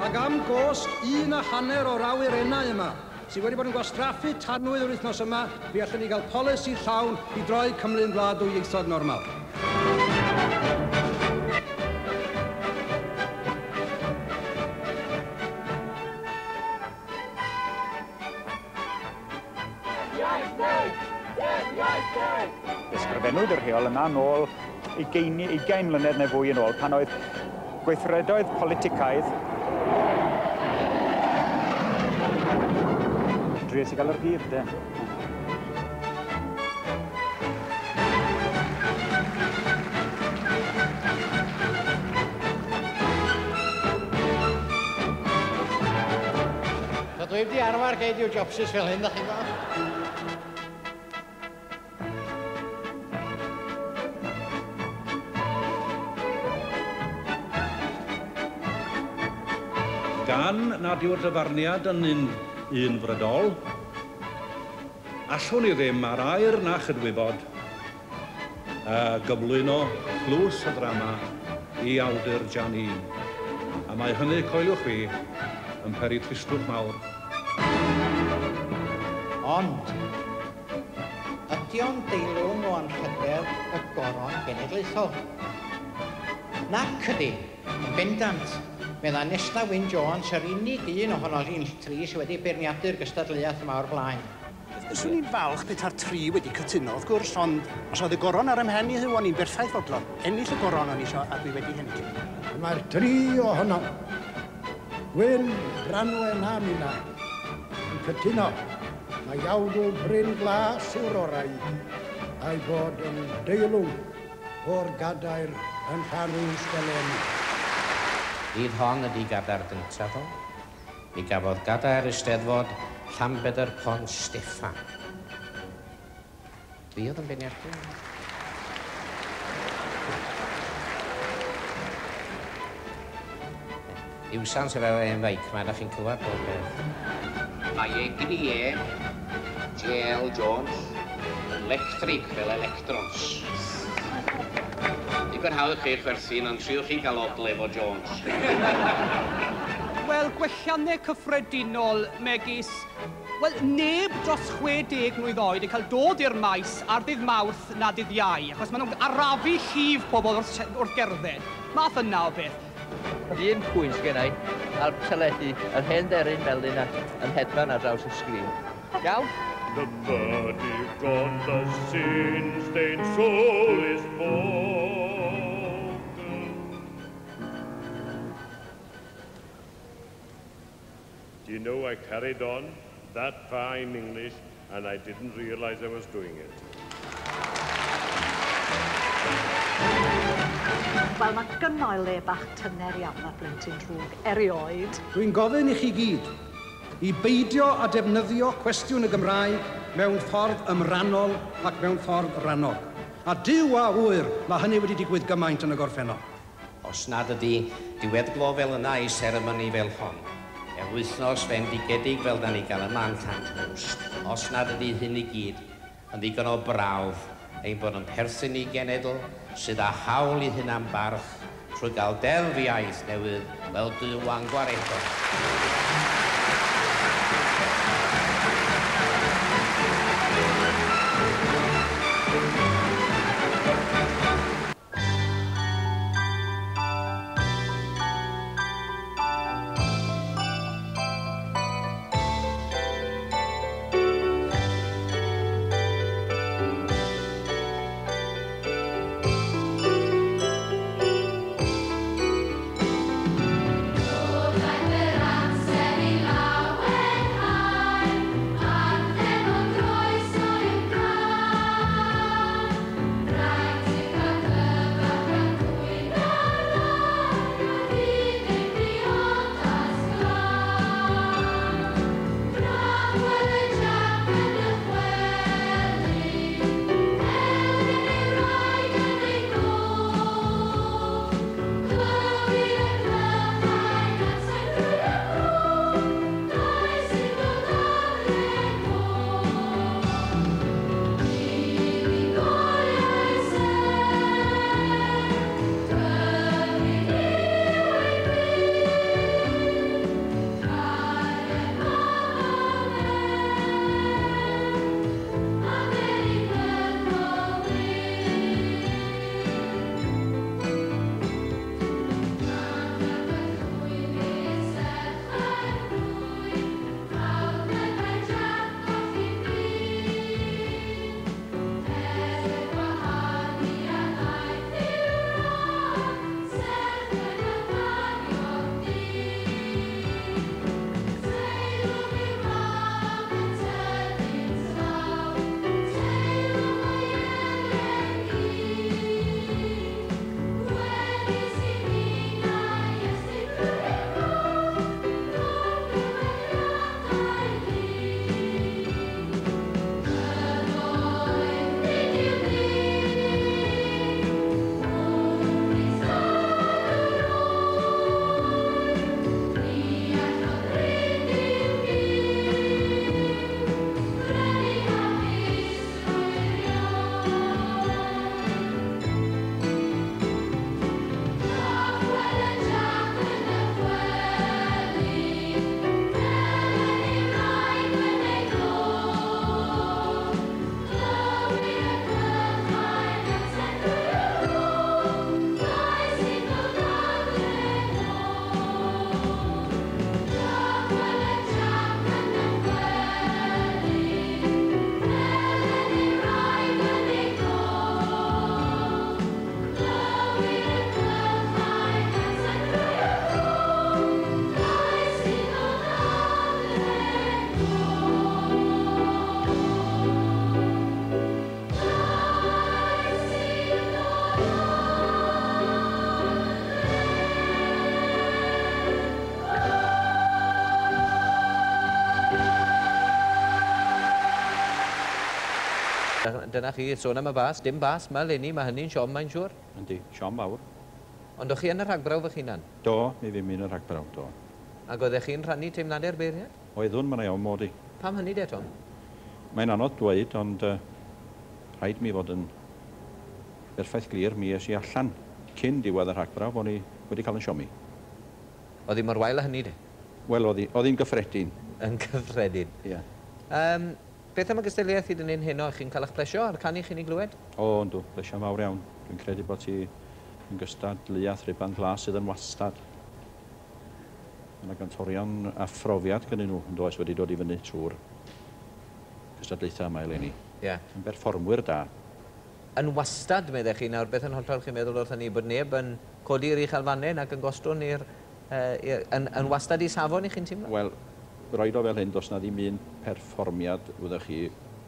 Ac am gost 1.5 o'r awyrennau yma, sydd wedi bod yn gwastraffu tanwydd yr wythnos yma, fi allan ni gael polisi llawn i droi Cymru'n wlad ddwyieithog normal. Ysgrifennwyd y rheol yma nôl 20 mlynedd neu fwy yn ôl, pan oedd gweithredoedd politicaidd Dries i gael yr hir, de. So dwi wedi arfer geid i'w jobsys fel hyn, da chi'n gwybod? Gan nad yw'r dyfarniad yn un unfrydol, allwn ni ddim ar air na chydwybod gyflwyno tlws y ddrama i awdur Janine. A mae hynny, coeliwch fi, yn peri tristwch mawr. Ond, ydy o'n deilwng o anrhydedd y goron genedlaethol? Nac ydy, yn bendant. Medda Nesta Wyn Jones, yr unig un ohono ni'n tri sydd wedi beirniadu'r gystadleuaeth yma o'r blaen. Swn i'n falch peta'r tri wedi cytuno, wrth gwrs, ond os oedd y goron ar 'y mhen i Huw, o'n i'n berffaith fodlon. Ennill y goron o'n i isio, a dwi wedi hennill. Mae'r tri ohonom, Gwyn, Branwen a Mina, yn cytuno mai awdl Bryn Glas yw'r orau, a'i bod yn deilwng o'r gadair yn Llanrwst eleni. Fydd hon ydi gadair gyntaf o. Mi gafodd gadair Eisteddfod Llanbedr Pont Steffan. Fi oedd yn beirniadu. Iwsans efo hen feic ma, da chi'n clywed bob peth. Mae egni e, J.L. Jones, yn lectric fel electrons. Digon hawdd chi chwerthin, ond triwch chi gael odl efo Jones. Wel, gwelliannau cyffredinol megis, wel, neb dros 60 mlwydd oed yn cael dod i'r maes ar ddydd Mawrth na dydd Iau, achos maen nhw'n arafu llif pobl wrth gerdded. Math yna o beth. Un pwynt gen i ar teledu, yr hen dderyn melyn yna yn hedfan ar draws y sgrin. Iawn? The verdict on the sin-stained soul is spoken. Do you know I carried on that far in English and I didn't realize I was doing it. Wel, mae gynno i le bach tyner iawn ar blentyn drwg erioed. Dwi'n gofyn i chi gyd i beidio a defnyddio cwestiwn y Gymraeg mewn ffordd ymrannol ac mewn ffordd rannog. A Duw a ŵyr, mae hynny wedi digwydd gymaint yn y gorffennol. Os nad ydy diweddglo fel yna i seremoni fel hon, er wythnos fendigedig fel da ni gael yma yn Llanrwst, os nad ydy hyn i gyd yn ddigon o brawf ein bod yn perthyn i genedl sydd â hawl i hunan barch trwy gael deddf iaith newydd fel Duw a'n gwaredo. Amser. Dyna chi, sôn am y bas, dim bas 'ma 'leni, mae hynny'n siom mae'n siŵr. Yndi, siom fawr. Ond o'ch chi yn y rhagbrawf eich hunan? Do, mi fum i'n y rhagbrawf, do. Ac oeddech chi'n rhannu teimladau'r beirniad? Oeddwn, mae'n iawn mod i. Pam hynny de, Tom? Mae'n anodd dweud, ond rhaid mi fod yn berffaith glir, mi es i allan cyn diwedd y rhagbrawf, o'n i wedi cael yn siomi. Oedd hi mor wael â hynny de? Wel, oedd hi, oedd hi'n gyffredin. Yn gyffredin? Ie. Beth am y gystadleuaeth hyd yn hyn heno? Chi'n cael eich plesio a'r canu chi'n ei glywed? O, yndw, plesio mawr iawn. Dwi'n credu bod ti yn gystadleuaeth rhuban glas sydd yn wastad. Mae yna gantorion a phrofiad gynnyn nhw, yn does, wedi dod i fyny trwy'r cystadlaethau yma eleni. Ie. Yn berfformwyr da. Yn wastad, meddech chi nawr, beth yn hollol chi'n meddwl wrth hynny, bod neb yn codi'r uchelfannau nac yn gostwng i'r... yn, yn wastad i safon i chi'n teimlo? Wel, roed o fel hyn, does na ddim un perfformiad, wyddech chi,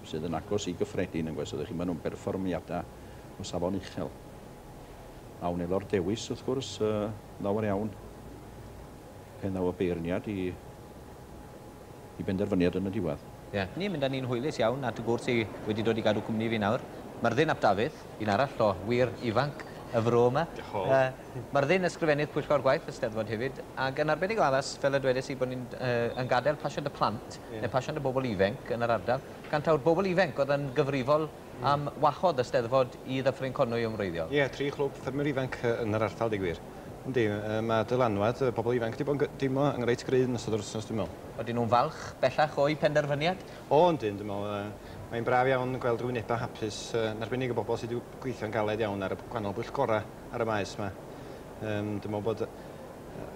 sydd yn agos i gyffredin yn gwrs, ydych chi, maen nhw'n berfformiadau o safon uchel. A wnelo'r dewis, wrth gwrs, lawer iawn, pen ddaw y beirniad i, i benderfyniad yn y diwedd. Ie. Ni'n mynd â ni'n hwylus iawn at y gŵr sy wedi dod i gadw cwmni fi nawr. Myrddin ap Dafydd, un arall o wir ifanc y fro yma. Diolch yn fawr. Myrddin, ysgrifennydd Pwyllgor Gwaith y Steddfod hefyd, ac yn arbennig o addas, fel y dwedes i, bod ni'n yn gadael pasiant y plant, neu pasiant y bobl ifanc yn yr ardal, gan taw'r bobl ifanc oedd yn gyfrifol am wahodd y Steddfod i Ddyffryn Conwy yn wreiddiol. Ie, 3 clwb ffermwyr ifanc yn yr ardal, deud gwir. Yndi, mae dylanwad y bobl ifanc wedi bod yn deimlo yn reit gryf yn ystod yr wythnos, dwi'n meddwl. Odyn nhw'n falch bellach o'u penderfyniad? O, yndyn, dwi'n meddwl. Mae'n braf iawn gweld yr wynebau hapus, yn arbennig y bobl sydd wedi gweithio'n galed iawn ar y gwahanol bwyllgorau ar y maes yma. Dwi'n meddwl bod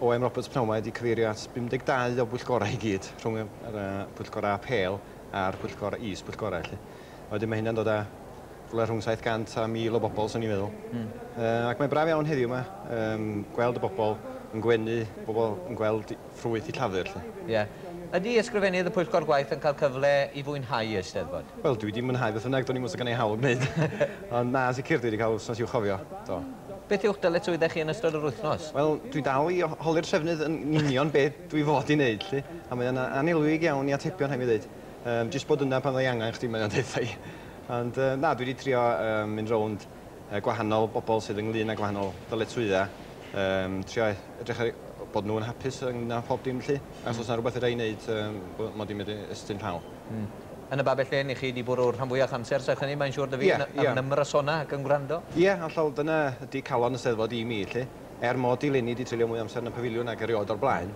O.M. Roberts pnawn 'ma wedi cyfeirio at 52 o bwyllgorau i gyd, rhwng yr pwyllgorau apêl a'r pwyllgor is-bwyllgorau, felly. A wedyn mae hynna'n dod â rhywle rhwng 700 a 1000 o bobl, swn i'n meddwl. Ac mae'n braf iawn heddiw yma, gweld y bobl yn gwenu, bobl yn gweld ffrwyth eu llafur, 'lly. Ie. Ydy ysgrifennydd y Pwyllgor Gwaith yn cael cyfle i fwynhau y Eisteddfod? Wel, dwi wedi mwynhau beth bynnag, do'n i'm os oedd gen i hawl gwneud. Ond na, sicr, dwi wedi cael wythnos i'w chofio, do. Beth yw'ch dyletswyddau chi yn ystod yr wythnos? Wel, dwi dal i holi'r trefnydd yn union beth dwi fod i wneud, 'lly. A mae o'n annelwig iawn i atebion, rhaid mi ddweud. Jyst bod yna pan fydda i angen chdi, mae o'n deutha i. Ond na, dwi wedi trio mynd rownd gwahanol bobl sydd ynglyn â gwahanol ddyletswyddau. Trio edrych ar bod nhw'n hapus ynglyn â phob dim, 'lly. A os oes 'na rhywbeth fedra i wneud, mod i'n medru estyn llaw. Yn y babell lên i chi 'di bwrw'r rhan fwyaf o'ch amser, serch hynny, mae'n siŵr, 'da fi yn ymrysona ac yn gwrando. Ie, hollol, dyna ydi calon y Steddfod i mi, 'lly. Er mod i 'leni 'di treulio mwy o amser yn y pafiliwn nag erioed o'r blaen.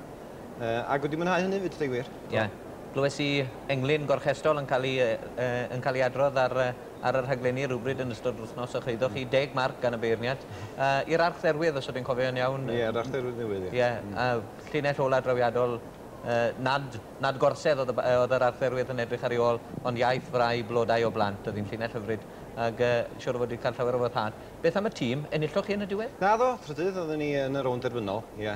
Ac wedi mwynhau hynny 'fyd, deud gwir. Ie. Glywes i englyn gorchestol yn cael ei, yn cael ei adrodd ar, ar y rhaglenni rhywbryd yn ystod yr wythnos, a chaeddoch chi 10 marc gan y beirniad. I'r Archdderwydd, os ydw i'n cofio'n iawn. Ie, yr Archdderwydd newydd, ie. Ie, a llinell ola drawiadol, nad, nad gorsedd oedd, y, oedd yr Archdderwydd yn edrych ar ei ôl, ond iaith frau blodau o blant, oedd hi'n llinell hyfryd, ac siŵr o fod wedi cael llawer o foddhad. Beth am y tîm? Enilloch chi yn y diwedd? Na ddo, trydydd oedden ni yn y rownd derfynol, ie.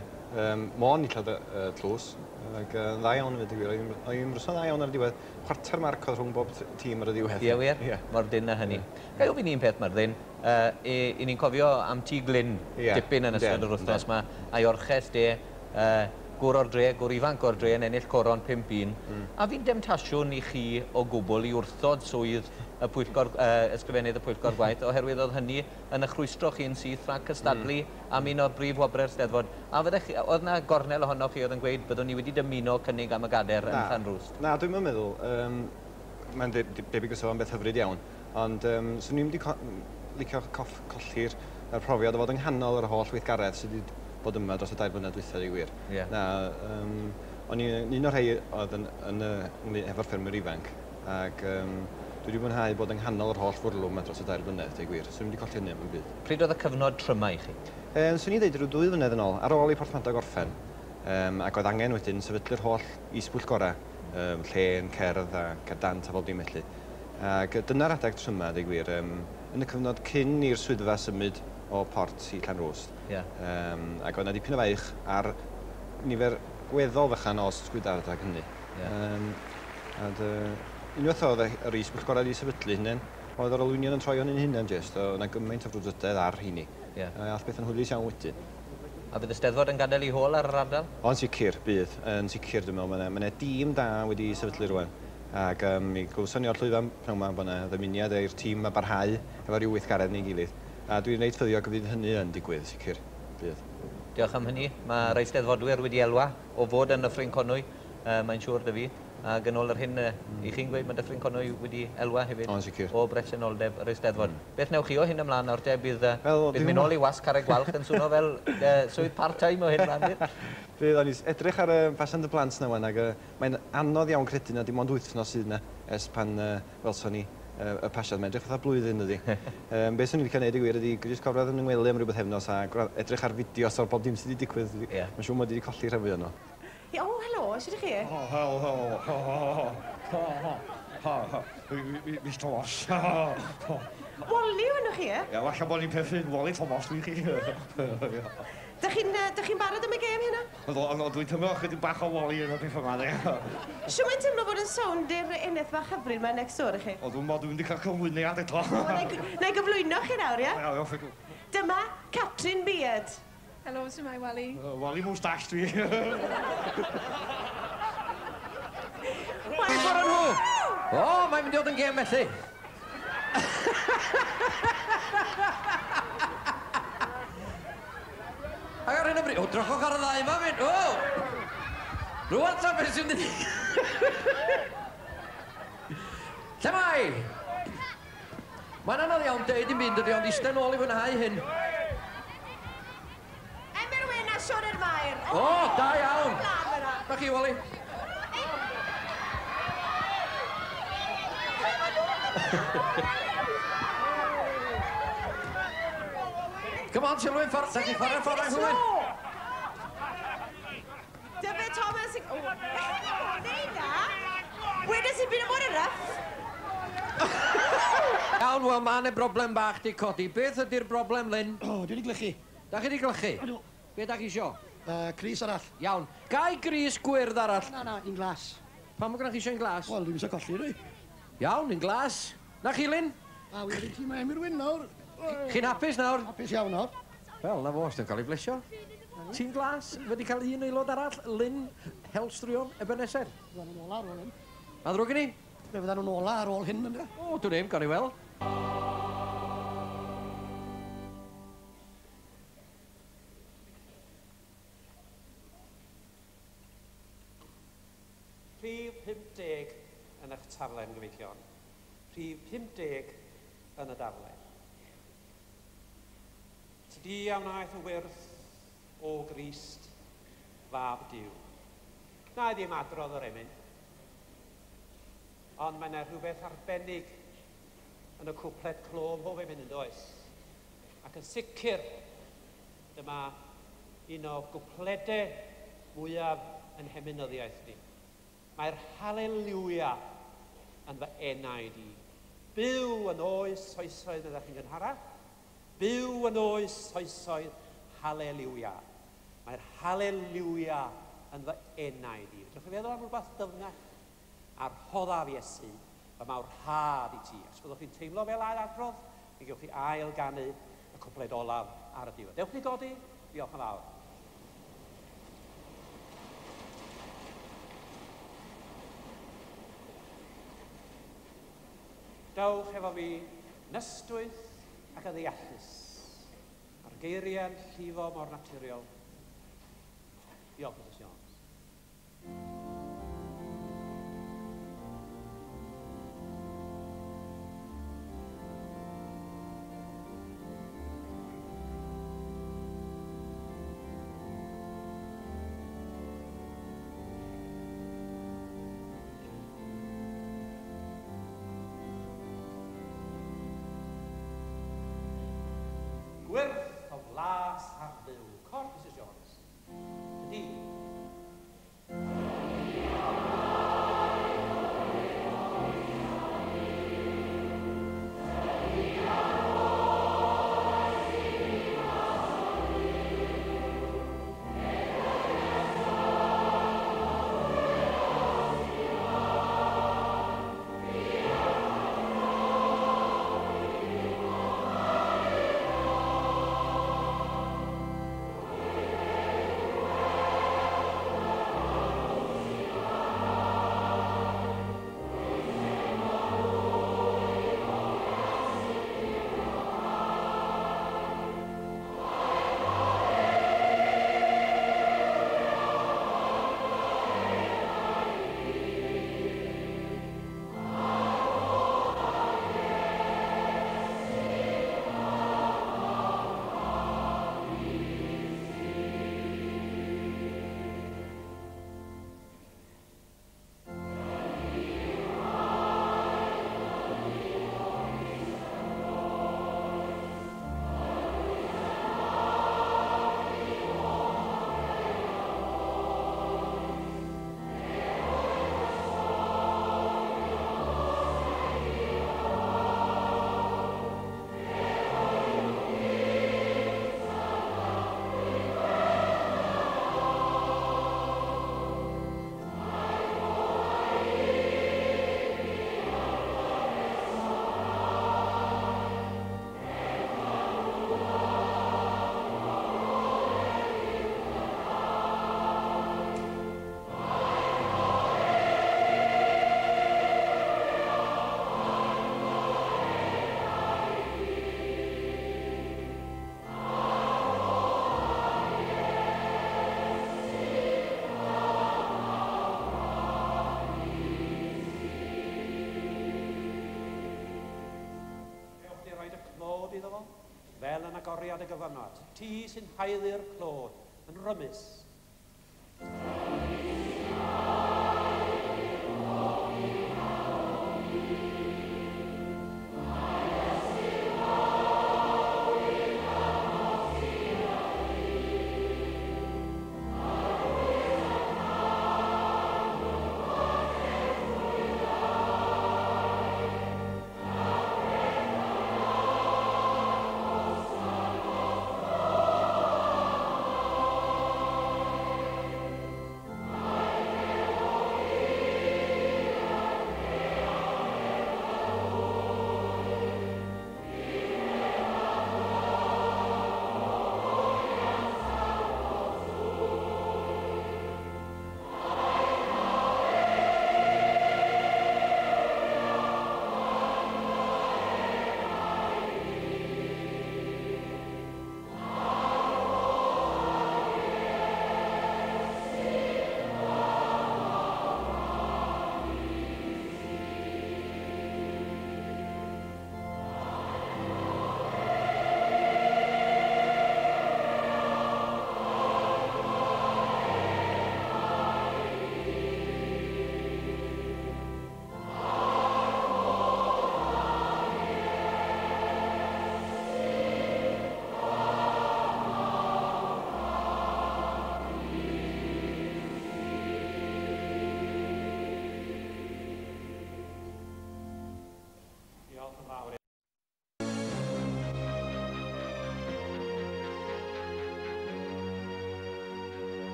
Môn enillodd y tlws, ac yn dda iawn hefyd, gwir. Oedd hi'n ymryson dda iawn ar y diwedd. Chwarter marc oedd rhwng bob tîm ar y diwedd. Ie, wir? Mor dynn â hynny. Ga i ofyn un peth, Myrddin? I ni'n cofio am Tŷ Glyn dipyn yn ystod yr wythnos yma, a'i orchest e, gŵr o'r dre, gŵr ifanc o'r dre yn ennill coron 5-1. A fi'n demtasiwn i chi o gwbl i wrthod swydd y pwyllgor, ysgrifennydd y Pwyllgor Gwaith, oherwydd oedd hynny yn eich rhwystro chi'n syth rhag cystadlu am un o'r brif wobrau'r Steddfod. A fyddech chi, oedd 'na gornel ohonoch chi oedd yn gweud byddwn ni wedi dymuno cynnig am y gader yn Llanrwst? Na, dwi'm yn meddwl. Mae'n debyg o sôn beth hyfryd iawn, ond swn i'm wedi licio colli'r profiad o fod yng nghanol yr holl weithgaredd sydd wedi bod yma dros y 2 blynedd dwytha, i wir. Na, o'n i'n un o'r rhai oedd yn, yn, yn, efo'r ffermwyr ifanc, ac dwi wedi mwynhau bod yng nghanol yr holl fwrlwm yma dros y 2 blynedd, deud gwir. Swn i'm wedi colli hynny am y byd. Pryd oedd y cyfnod tryma i chi? Swn i'n dweud rhyw 2 flynedd yn ôl, ar ôl i Porthmadog orffen, ac oedd angen wedyn sefydlu'r holl is-bwyllgorau, llên, cerdd a cerdd dant a bob dim felly. Ac dyna'r adeg tryma, deud gwir, yn y cyfnod cyn i'r swyddfa symud o Port i Llanrwst. Ac oedd 'na dipyn o faich ar nifer gweddol fychan o sgwydau adeg hynny. Unwaith oedd yr is-bwyllgorau wedi sefydlu hynny, oedd yr olwynion yn troi o'n hunain jyst, oedd 'na gymaint o frwdfrydedd ar rheini. Ath beth yn hwylus iawn wedyn. A bydd y Steddfod yn gadael ei hôl ar yr ardal? O'n sicr, bydd. Yn sicr, dwi'n meddwl. Mae 'na dîm da wedi sefydlu rwan. Ac mi glywson ni o'r llwyfan pnawn 'ma bod 'na ddymuniad i'r tîm a barhau efo ryw weithgaredd neu'i gilydd. A dwi'n reit ffyddiog y fydd hynny yn digwydd, sicr. Bydd. Diolch am hynny. Mae rhai steddfodwyr wedi elwa o fod yn Nyffryn Conwy, mae'n siŵr 'da fi. Ac yn ôl yr hyn i chi'n gweud, mae Dyffryn Conwy wedi elwa hefyd. O'n sicr. O bresenoldeb yr Eisteddfod. Beth wnewch chi o hyn ymlaen nawr te? Bydd, uh, bydd mynd nôl i wasg Carreg Gwalch yn swno fel uh, swydd part-time o hyn ymlaen, bydd? Fydd, o'n i edrych ar y pasiant y plant na wan, ac uh, mae'n anodd iawn credu na dim ond wythnos sydd yna ers pan uh, welson ni y pasiad. Mae'n edrych fatha blwyddyn ydi. Be swn i'n licio neud i gwir ydi jyst gorwedd yn 'y ngwely am ryw bythefnos a edrych ar fideos o'r bob dim sydd wedi digwydd. Ie. Mae'n siŵr mod i wedi colli rhan fwya nhw. O, helo, sut ydych chi? O, helo, helo, ho, ho, ho, ho, ho, ho, Miss Thomas. Wally yw enw chi, e? Ie, falle bod ni'n perthyn Wally Thomas dwi chi. Dych chi'n dych chi'n barod am y gêm heno? Ydw, ydw, dwi'n teimlo chydig bach o Wally yn y peth yma, de. Shwt mae'n teimlo bod yn sownd i'r eneth fach hyfryd 'ma next door i chi? O, dwi'm bo, dwi'm 'di cael cyflwyniad eto. O, na i gyflwyno chi nawr, ie? Iawn, iawn. Dyma Catrin Beard. Helo, shwmae, Wally? Wally Moustache dwi. I ffwrdd â nhw! O, mae'n mynd i fod yn gêm felly. Ac ar hyn o bryd... O, drychwch ar y ddau yma mynd! O! Rwan ta beth sy'n mynd i... Lle mae? Mae'n anodd iawn deud dim byd dydy, ond eistedd nôl i fwynhau hyn. Emyr Wyn a Sioned Mair. O, da iawn! Na chi, Wally. Come on, Silwyn, ffordd. Da chi'n chwarae'r ffordd anghywir. Dyfed Thomas... O, neud na. Wedes i byd o bod yn rough. Iawn, wel, mae yna broblem bach di codi. Beth ydy'r broblem, Lyn? O, dwi wedi glychu. Da chi wedi glychu? Ydw. Be da chi isio? Crys arall. Iawn. Gai grys gwyrdd arall? Na, na, un glas. Pam mae gennych chi eisiau un glas? Wel, dwi'm eisiau colli, dwi. Iawn, un glas. Na chi, Lyn? A wedyn ti, mae Emyr Wyn nawr. Chi'n hapus nawr? Hapus iawn nawr. Wel, na fo, os di'n cael ei blesio. Tîm glas wedi cael un aelod arall, Lyn Helstrion Ebenezer. Fyddan nhw'n ola ar ôl hyn. Ma'n ddrwg gen i. Fe fyddan nhw'n ola ar ôl hyn, ynde? O, dwn i'm, gawn ni weld. Rhif 50 yn eich taflen, gyfeillion. Rhif 50 yn y darllen. Tydi a wnaeth y wyrth o Grist, fab Duw. Na i ddim adrodd yr emyn, ond mae yna rhywbeth arbennig yn y cwpled clo mhob emyn yn does. Ac yn sicr, dyma un o gwpledau mwyaf yn hemynyddiaeth ni. Mae'r haleluia yn fy enaid i. Byw yn oes oesoedd, meddech chi'n gynharach. Byw yn oes oesoedd, haleluia. Mae'r haleluia yn fy enaid i. Fedrwch chi feddwl am rhywbeth dyfnach? A rhoddaf Iesu fy mawrhad i ti. Os byddwch chi'n teimlo fel ail adrodd, mi gewch chi ail ganu y cwpled olaf ar y diwedd. Dewch ni godi, diolch yn fawr. Dewch efo fi nystwyth ac yn ddeallus, a'r geiriau'n llifo mor naturiol. Diolch, Mrs Jones. Gwyrth o flas ar Dduw. Cor, Mrs Jones. Tydi. iddo fo, fel yn agoriad y gyfamod. Ti sy'n haeddu'r clod yn rymus.